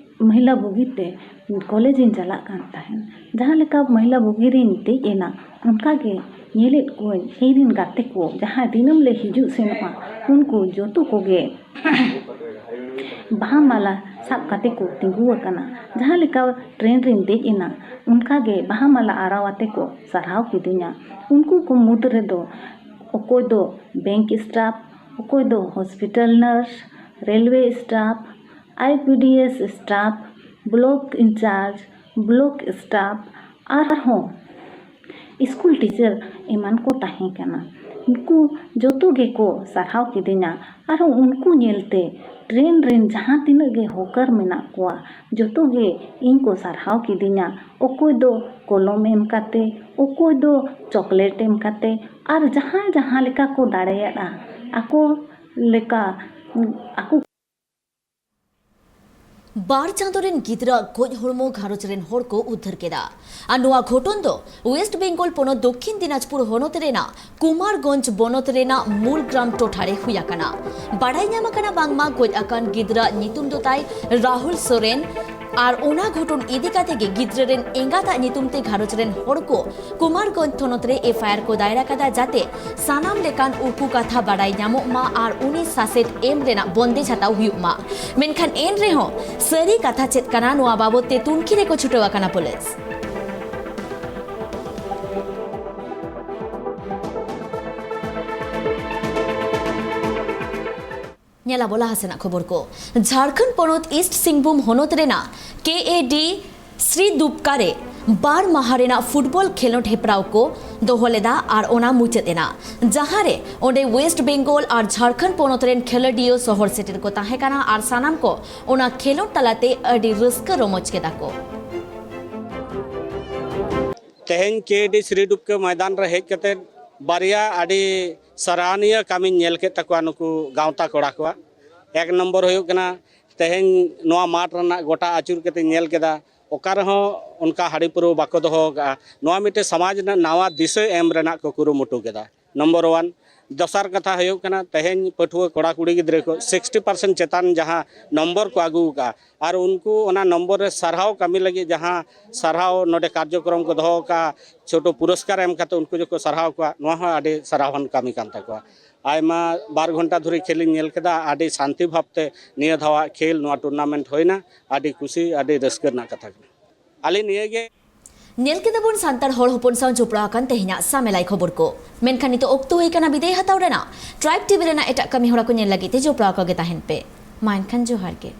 ᱢᱚᱦᱤᱞᱟ ᱵᱩᱜᱤ ᱛᱮ ᱠᱚᱞᱮᱡᱽ ᱤᱧ ᱪᱟᱞᱟᱜ ᱠᱟᱱ ᱛᱟᱦᱮᱸᱫ᱾ ᱡᱟᱦᱟᱸ ᱞᱮᱠᱟ ᱢᱚᱦᱤᱞᱟ ᱵᱩᱜᱤ ᱨᱤᱧ ᱫᱮᱡ ᱮᱱᱟ, ᱚᱱᱠᱟ ᱜᱮ ᱧᱮᱞᱮᱫ ᱠᱚᱣᱟᱹᱧ ᱤᱧ ᱨᱮᱱ ᱜᱟᱛᱮ ᱠᱚ ᱡᱟᱦᱟᱸᱭ ᱫᱤᱱᱟᱹᱢ ᱞᱮ ᱦᱤᱡᱩᱜ ᱥᱮᱱᱚᱜᱼᱟ, ᱩᱱᱠᱩ ᱡᱚᱛᱚ ᱠᱚᱜᱮ ᱵᱟᱦᱟ ᱢᱟᱞᱟ ᱥᱟᱵ ᱠᱟᱛᱮ ᱠᱚ ᱛᱤᱸᱜᱩ ᱟᱠᱟᱱᱟ᱾ ᱡᱟᱦᱟᱸ ᱞᱮᱠᱟ ᱴᱨᱮᱱ ᱨᱤᱧ ᱫᱮᱡ ᱮᱱᱟ, ᱚᱱᱠᱟ ᱜᱮ ᱵᱟᱦᱟ ᱢᱟᱞᱟ ᱟᱨᱟᱣ ᱟᱛᱮ ᱠᱚ ᱥᱟᱨᱦᱟᱣ ᱠᱤᱫᱤᱧᱟ᱾ ᱩᱱᱠᱩ ᱠᱚ ᱢᱩᱫᱽ ᱨᱮᱫᱚ ᱚᱠᱚᱭ ᱫᱚ ᱵᱮᱝᱠ ᱥᱴᱟᱯᱷ, ᱚᱠᱚᱭ ᱫᱚ hospital nurse, railway staff, I P D S staff, block in charge, block staff, ᱟᱨᱦᱚᱸ ᱥᱠᱩᱞ ᱴᱤᱪᱟᱨ ᱮᱢᱟᱱ ᱠᱚ ᱛᱟᱦᱮᱸ ᱠᱟᱱᱟ᱾ ᱩᱱᱠᱩ ᱡᱚᱛᱚ ᱜᱮᱠᱚ ᱥᱟᱨᱦᱟᱣ ᱠᱤᱫᱤᱧᱟ᱾ ᱟᱨᱦᱚᱸ ᱩᱱᱠᱩ ᱧᱮᱞᱛᱮ ᱴᱨᱮᱱ ᱨᱮᱱ ᱡᱟᱦᱟᱸ ᱛᱤᱱᱟᱹᱜ ᱜᱮ ᱦᱚᱠᱟᱨ ᱢᱮᱱᱟᱜ ᱠᱚᱣᱟ, ᱡᱚᱛᱚ ᱜᱮ ᱤᱧ ᱠᱚ ᱥᱟᱨᱦᱟᱣ ᱠᱤᱫᱤᱧᱟ᱾ ᱚᱠᱚᱭ ᱫᱚ ᱠᱚᱞᱚᱢ ᱮᱢ ᱠᱟᱛᱮ, ᱚᱠᱚᱭ ᱫᱚ ᱪᱚᱠᱞᱮᱴ ᱮᱢ ᱠᱟᱛᱮ, ᱟᱨ ᱡᱟᱦᱟᱸᱭ ᱡᱟᱦᱟᱸ ᱞᱮᱠᱟ ᱠᱚ ᱫᱟᱲᱮᱭᱟᱜᱼᱟ, ᱟᱠᱚ ᱞᱮᱠᱟ, ᱟᱠᱚ ᱵᱟᱨ ᱪᱟᱸᱫᱚ ᱨᱮᱱ ᱜᱤᱫᱽᱨᱟᱹ ᱜᱚᱡ ᱦᱚᱲᱢᱚ ᱜᱷᱟᱨᱚᱸᱡᱽ ᱨᱮᱱ ᱦᱚᱲ ᱠᱚ ᱩᱫᱽᱫᱷᱟᱹᱨ ᱠᱮᱫᱟ᱾ ᱟᱨ ᱱᱚᱣᱟ ᱜᱷᱚᱴᱚᱱ ᱫᱚ ᱣᱮᱥᱴ ᱵᱮᱝᱜᱚᱞ ᱯᱚᱱᱚᱛ ᱫᱚᱠᱠᱷᱤᱱ ᱫᱤᱱᱟᱡᱽᱯᱩᱨ ᱦᱚᱱᱚᱛ ᱨᱮᱱᱟᱜ ᱠᱩᱢᱟᱨᱜᱚᱸᱡᱽ ᱵᱚᱱᱚᱛ ᱨᱮᱱᱟᱜ ᱢᱩᱞ ᱜᱨᱟᱢ ᱴᱚᱴᱷᱟ ᱨᱮ ᱦᱩᱭ ᱟᱠᱟᱱᱟ᱾ ᱵᱟᱰᱟᱭ ᱧᱟᱢ ᱟᱠᱟᱱᱟ ᱵᱟᱝᱢᱟ ᱜᱚᱡ ᱟᱠᱟᱱ ᱜᱤᱫᱽᱨᱟᱹ ᱧᱩᱛᱩᱢ ᱫᱚ ᱛᱟᱭ ᱨᱟᱦᱩᱞ ᱥᱚᱨᱮᱱ᱾ ᱟᱨ ᱚᱱᱟ ᱜᱷᱚᱴᱚᱱ ᱤᱫᱤ ᱠᱟᱛᱮ ᱜᱮ ᱜᱤᱫᱽᱨᱟᱹ ᱨᱮᱱ ᱮᱸᱜᱟᱛᱟᱜ ᱧᱩᱛᱩᱢ ᱛᱮ ᱜᱷᱟᱨᱚᱸᱡᱽ ᱨᱮᱱ ᱦᱚᱲ ᱠᱚ ᱠᱩᱢᱟᱨᱜᱚᱸᱡᱽ ᱛᱷᱚᱱᱚᱛ ᱨᱮ ᱮᱯᱷ ᱟᱭ ᱟᱨ ᱠᱚ ᱫᱟᱭᱨ ᱟᱠᱟᱫᱟ, ᱡᱟᱛᱮ ᱥᱟᱱᱟᱢ ᱞᱮᱠᱟᱱ ᱩᱠᱩ ᱠᱟᱛᱷᱟ ᱵᱟᱰᱟᱭ ᱧᱟᱢᱚᱜ ᱢᱟ ᱟᱨ ᱩᱱᱤ ᱥᱟᱥᱮᱛ ᱮᱢ ᱨᱮᱱᱟᱜ ᱵᱚᱱᱫᱮᱡᱽ ᱦᱟᱛᱟᱣ ᱦᱩᱭᱩᱜ ᱢᱟ᱾ ᱢᱮᱱᱠᱷᱟᱱ ᱮᱱ ᱨᱮᱦᱚᱸ ᱥᱟᱹᱨᱤ ᱠᱟᱛᱷᱟ ᱪᱮᱫ ᱠᱟᱱᱟ, ᱱᱚᱣᱟ ᱵᱟᱵᱚᱛ ᱛᱮ ᱛᱩᱱᱠᱷᱤ ᱨᱮᱠᱚ ᱪᱷᱩᱴᱟᱹᱣ ᱟᱠᱟᱱᱟ ᱯᱩᱞᱤᱥ᱾ ᱧᱮᱞ ᱟᱵᱚ ᱞᱟᱦᱟ ᱥᱮᱱᱟᱜ ᱠᱷᱚᱵᱚᱨ ᱠᱚ᱾ ᱡᱷᱟᱲᱠᱷᱚᱸᱰ ᱯᱚᱱᱚᱛ ᱤᱥᱴ ᱥᱤᱝᱵᱷᱩᱢ ᱦᱚᱱᱚᱛ ᱨᱮᱱᱟᱜ ᱠᱮ ᱮ ᱰᱤ ᱥᱨᱤ ᱫᱩᱯᱠᱟ ᱨᱮ ᱵᱟᱨ ᱢᱟᱦᱟ ᱨᱮᱱᱟᱜ ᱯᱷᱩᱴᱵᱚᱞ ᱠᱷᱮᱞᱳᱰ ᱦᱮᱯᱨᱟᱣ ᱠᱚ ᱫᱚᱦᱚ ᱞᱮᱫᱟ ᱟᱨ ᱚᱱᱟ ᱢᱩᱪᱟᱹᱫ ᱮᱱᱟ, ᱡᱟᱦᱟᱸ ᱨᱮ ᱚᱸᱰᱮ ᱣᱮᱥᱴ ᱵᱮᱝᱜᱚᱞ ᱟᱨ ᱡᱷᱟᱲᱠᱷᱚᱸᱰ ᱯᱚᱱᱚᱛ ᱨᱮᱱ ᱠᱷᱮᱞᱳᱰᱤᱭᱟᱹ ᱥᱚᱦᱚᱨ ᱥᱮᱴᱮᱨ ᱠᱚ ᱛᱟᱦᱮᱸ ᱠᱟᱱᱟ ᱟᱨ ᱥᱟᱱᱟᱢ ᱠᱚ ᱚᱱᱟ ᱠᱷᱮᱞᱳᱰ ᱛᱟᱞᱟᱛᱮ ᱟᱹᱰᱤ ᱨᱟᱹᱥᱠᱟᱹ ᱨᱚᱢᱚᱡᱽ ᱠᱮᱫᱟ ᱠᱚ᱾ ᱛᱮᱦᱮᱧ ᱠᱮ ᱮ ᱰᱤ ᱥᱨᱤ ᱫᱩᱯᱠᱟ ᱢᱚᱭᱫᱟᱱ ᱨᱮ ᱦᱮᱡ ᱠᱟᱛᱮ ᱵᱟᱨᱭᱟ ᱟᱹᱰᱤ ᱥᱟᱨᱦᱟᱣᱱᱤᱭᱟᱹ ᱠᱟᱹᱢᱤᱧ ᱧᱮᱞ ᱠᱮᱫ ᱛᱟᱠᱚᱣᱟ ᱱᱩᱠᱩ ᱜᱟᱶᱛᱟ ᱠᱚᱲᱟ ᱠᱚᱣᱟᱜ᱾ ᱮᱠ ᱱᱚᱢᱵᱚᱨ ᱦᱩᱭᱩᱜ ᱠᱟᱱᱟ, ᱛᱮᱦᱮᱧ ᱱᱚᱣᱟ ᱢᱟᱴᱷ ᱨᱮᱱᱟᱜ ᱜᱚᱴᱟ ᱟᱹᱪᱩᱨ ᱠᱟᱛᱮᱧ ᱧᱮᱞ ᱠᱮᱫᱟ, ᱚᱠᱟ ᱨᱮᱦᱚᱸ ᱚᱱᱠᱟ ᱦᱟᱺᱰᱤ ᱯᱟᱹᱣᱨᱟᱹ ᱵᱟᱠᱚ ᱫᱚᱦᱚ ᱟᱠᱟᱫᱼᱟ᱾ ᱱᱚᱣᱟ ᱢᱤᱫᱴᱮᱱ ᱥᱚᱢᱟᱡᱽ ᱨᱮᱱᱟᱜ ᱱᱟᱣᱟ ᱫᱤᱥᱟᱹ ᱮᱢ ᱨᱮᱱᱟᱜ ᱠᱚ ᱠᱩᱨᱩᱢᱩᱴᱩ ᱠᱮᱫᱟ, ᱱᱚᱢᱵᱚᱨ ᱚᱣᱟᱱ᱾ ᱫᱚᱥᱟᱨ ᱠᱟᱛᱷᱟ ᱦᱩᱭᱩᱜ ᱠᱟᱱᱟ, ᱛᱮᱦᱮᱧ ᱯᱟᱹᱴᱷᱩᱣᱟᱹ ᱠᱚᱲᱟ ᱠᱩᱲᱤ ᱜᱤᱫᱽᱨᱟᱹ ᱠᱚ ᱥᱤᱠᱥᱴᱤ ᱯᱟᱨᱥᱮᱱᱴ ᱪᱮᱛᱟᱱ ᱡᱟᱦᱟᱸ ᱱᱚᱢᱵᱚᱨ ᱠᱚ ᱟᱹᱜᱩ ᱟᱠᱟᱫᱼᱟ, ᱟᱨ ᱩᱱᱠᱩ ᱚᱱᱟ ᱱᱚᱢᱵᱚᱨ ᱨᱮ ᱥᱟᱨᱦᱟᱣ ᱠᱟᱹᱢᱤ ᱞᱟᱹᱜᱤᱫ ᱡᱟᱦᱟᱸ ᱥᱟᱨᱦᱟᱣ ᱱᱚᱰᱮ ᱠᱟᱨᱡᱚᱠᱨᱚᱢ ᱠᱚ ᱫᱚᱦᱚ ᱟᱠᱟᱫᱼᱟ, ᱪᱷᱳᱴᱳ ᱯᱩᱨᱚᱥᱠᱟᱨ ᱮᱢ ᱠᱟᱛᱮ ᱩᱱᱠᱩ ᱡᱚᱠᱷᱚᱱ ᱥᱟᱨᱦᱟᱣ ᱠᱚᱣᱟ, ᱱᱚᱣᱟ ᱦᱚᱸ ᱟᱹᱰᱤ ᱥᱟᱨᱦᱟᱣᱟᱱ ᱠᱟᱹᱢᱤ ᱠᱟᱱ ᱛᱟᱠᱚᱣᱟ᱾ ᱟᱭᱢᱟ ᱵᱟᱨ ᱜᱷᱚᱱᱴᱟ ᱫᱷᱚᱨᱮ ᱠᱷᱮᱞᱤᱧ ᱧᱮᱞ ᱠᱮᱫᱟ, ᱟᱹᱰᱤ ᱥᱟᱱᱛᱤ ᱵᱷᱟᱵᱽ ᱛᱮ ᱱᱤᱭᱟᱹ ᱫᱷᱟᱣᱟᱜ ᱠᱷᱮᱞ, ᱱᱚᱣᱟ ᱴᱩᱨᱱᱟᱢᱮᱱᱴ ᱦᱩᱭᱱᱟ, ᱟᱹᱰᱤ ᱠᱩᱥᱤ, ᱟᱹᱰᱤ ᱨᱟᱹᱥᱠᱟᱹ ᱨᱮᱱᱟᱜ ᱠᱟᱛᱷᱟ ᱠᱟᱱᱟ᱾ ᱟᱹᱞᱤᱧ ᱱᱤᱭᱟᱹ ᱜᱮ᱾ ᱧᱮᱞ ᱠᱮᱫᱟ ᱵᱚᱱ ᱥᱟᱱᱛᱟᱲ ᱦᱚᱲ ᱦᱚᱯᱚᱱ ᱥᱟᱶ ᱡᱚᱯᱲᱟᱣ ᱟᱠᱟᱱ ᱛᱮᱦᱮᱧᱟᱜ ᱥᱟᱢᱮᱞᱟᱭ ᱠᱷᱚᱵᱚᱨ ᱠᱚ᱾ ᱢᱮᱱᱠᱷᱟᱱ ᱱᱤᱛᱚᱜ ᱚᱠᱛᱚ ᱦᱩᱭ ᱟᱠᱟᱱᱟ ᱵᱤᱫᱟᱹᱭ ᱦᱟᱛᱟᱣ ᱨᱮᱱᱟᱜ᱾ ᱴᱨᱟᱭᱤᱵᱽ ᱴᱤᱵᱷᱤ ᱨᱮᱱᱟᱜ ᱮᱴᱟᱜ ᱠᱟᱹᱢᱤ ᱦᱚᱨᱟ ᱠᱚ ᱧᱮᱞ ᱞᱟᱹᱜᱤᱫ ᱛᱮ ᱡᱚᱯᱲᱟᱣ ᱟᱠᱟᱜᱮ ᱛᱟᱦᱮᱱ ᱯᱮ᱾ ᱢᱟ ᱮᱱᱠᱷᱟᱱ ᱡᱚᱦᱟᱨ ᱜᱮ᱾